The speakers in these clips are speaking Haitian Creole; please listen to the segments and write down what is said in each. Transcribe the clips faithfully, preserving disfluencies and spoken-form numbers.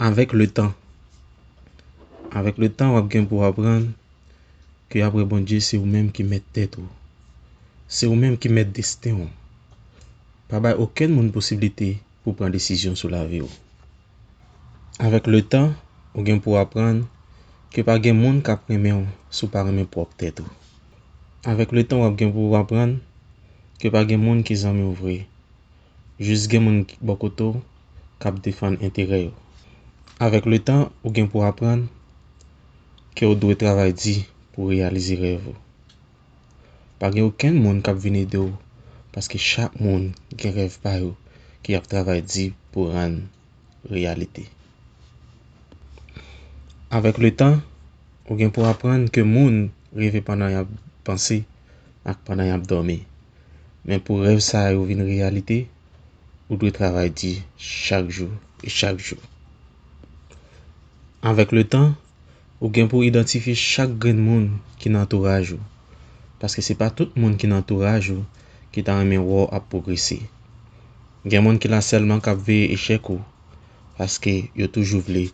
Avèk letan, avèk letan, w ap gen pou w aprann ke apre Bondye, se ou menm ki mèt tèt ou. Se ou menm ki mèt desten w. Pa bay okenn moun posiblite pou pran desizyon sou lavi w. Avèk letan, ou gen pou w aprann ke pa gen moun k ap renmen w si w pa renmen pwòp tèt ou. Avèk letan, w ap gen pou w aprann ke pa gen moun ki zanmi w vre. Jis gen moun bò kote w k ap defann enterè yo. Avèk letan, ou gen pou w aprann ke w dwe travay di pou w reyalize rèv ou. Pa gen okenn moun k ap vin ede w, paske chak moun gen rèv pa yo ke y ap travay di pou rann reyalite. Avèk letan, ou gen pou aprann ke moun reve pandan y ap panse ak pandan y ap dòmi. Men pou rèv sa yo vin reyalite, ou dwe travay di chak jou e chak jou. Avèk letan, ou gen pou idantifye chak grenn moun ki nan antouraj ou, paske se pa tout moun ki nan antouraj ou ki ta renmen wè w ap pwogrese. Gen moun ki la sèlman k ap veye echèk ou, paske yo toujou vle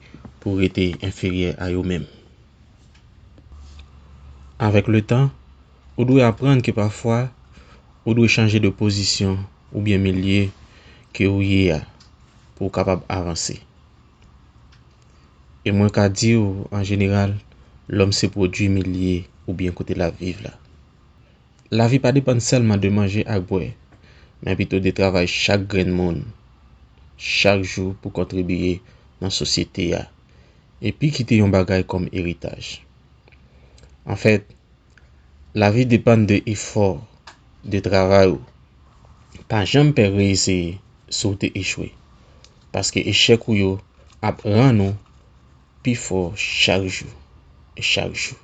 pou w rete enferyè a yo menm. Avèk letan, ou dwe aprann ke pafwa, ou dwe chanje de pozisyon oubyen milye ke ou ye a pou w kapab avanse. E mwen ka di w, an jeneral, lòm se pwodui milye oubyen kote l ap viv la. Lavi pa depann sèlman de manje ak bwè, men pito de travay chak grenn moun, chak jou pou kontribiye nan sosyete a, epi kite yon bagay kòm eritaj. Anfèt, lavi depann de efò, de travay ou. Pa janm pè reyeseye si w te echwe, paske echèk ou yo ap rann ou pi fò chak jou e chak jou.